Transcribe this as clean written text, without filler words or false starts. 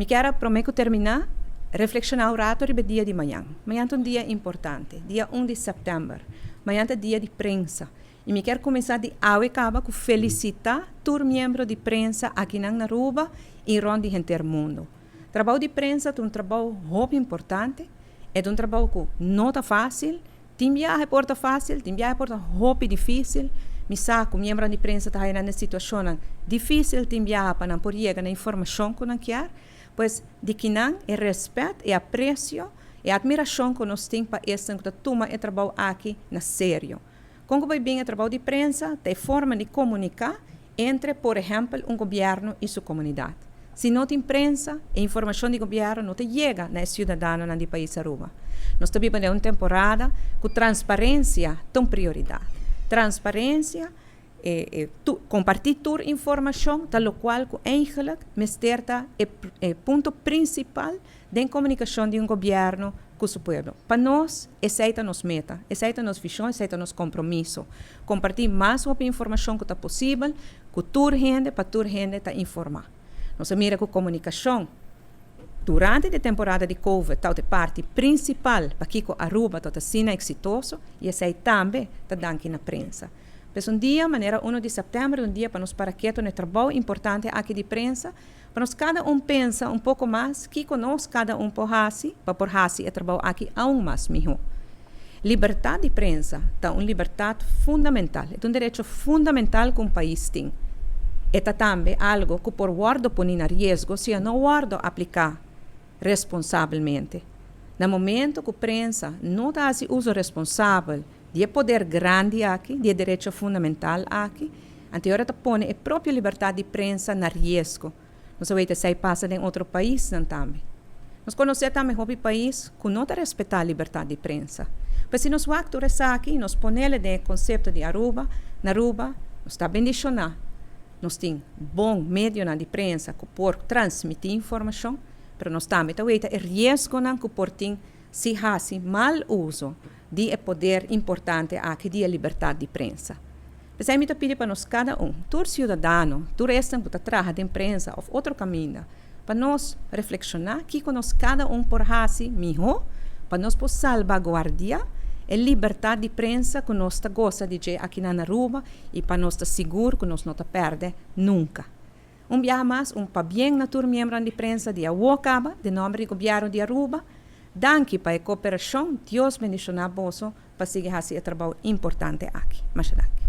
Mi kier, prome cu termina, reflexiona un rato riba dia di mañan. Mañan ta un dia importante, dia 1 di september. Mañan ta dia di prensa. Y mi kier cuminsa di awe caba cu felicita tur miembro di prensa aki na Aruba y rond di henter mundo. Trabou di prensa ta un trabou hopi importante, e un trabou cu no ta facil, tin biaha por ta facil, tin biaha por ta hopi dificil. Mi sa cu miembro di prensa ta den situacion dificil, tin biaha pa nan por yega na informacion cu nan kier. Pues di akinan e respet y aprecio y admiracion cu nos tin pa esnan cu ta tuma e trabou aki na serio. Con bay bin e trabou di prensa, ta forma di comunica entre, por ehempel, un gobierno y su comunidad. Si no tin prensa, e informacion di gobierno no ta yega na ciudadano di pais Aruba. Nos ta biba den un temporada cu transparencia ta un prioridad. Transparencia, comparti tur informacion, tal cual cu eigenlijk mester ta e punto principal di comunicacion di un gobierno cu su pueblo. Pa nos, esey ta nos meta, esey ta nos vision, esey ta nos compromiso. Comparti mas informacion cu ta posibel, cu tur hende, pa tur hende ta informa. Nos a mira cu comunicacion durante e temporada di COVID ta e parti principal pa cu Aruba ta asina exitoso y esey tambe ta danki na prensa. Pues un dia, manera 1 di september, un dia pa nos para keto na trabou importante aki di prensa, pa nos cada un pensa un poco mas cu nos cada un por haci, pa por haci e trabou aki aun mas miho. Libertad di prensa ta un libertad fundamental, e un derecho fundamental cu un pais tin. E ta tambe algo cu por wordo poni na riesgo si no wordo aplica responsabelmente. Na momento cu prensa no ta haci uso responsabel di poder grandi aki, di derecho fundamental aki, anto ora ta pone e propio libertad di prensa na riesgo. Nos sa esey ta pasa den otro pais tambe. Nos conoce tambe hopi pais cu no ta respeta libertad di prensa. Mas si nos wak tur esaki, nos pone e concepto di Aruba, na Aruba, nos ta bendiciona. Nos tin bon medio di prensa cu por transmiti informacion, mas nos tambe ta e riesgo cu por tin si haci mal uso di poder importante aki di libertad di prensa. Pesey mi ta pidi pa nos cada un, tur ciudadano, tur esnan cu ta traha den prensa of otro caminda, pa nos reflexiona cu nos cada un por haci miho, pa nos por salvaguardia e libertad di prensa cu nos ta goza di dje aki na Aruba y pa nos ta sigur cu nos no ta perde nunca. Un biaha mas, un pabien na tur miembro di prensa di awo caba, den nomber di gobierno di Aruba. Danki pa e cooperacion. Dios bendiciona boso pa sigui haci e trabou importante aki. Masha danki.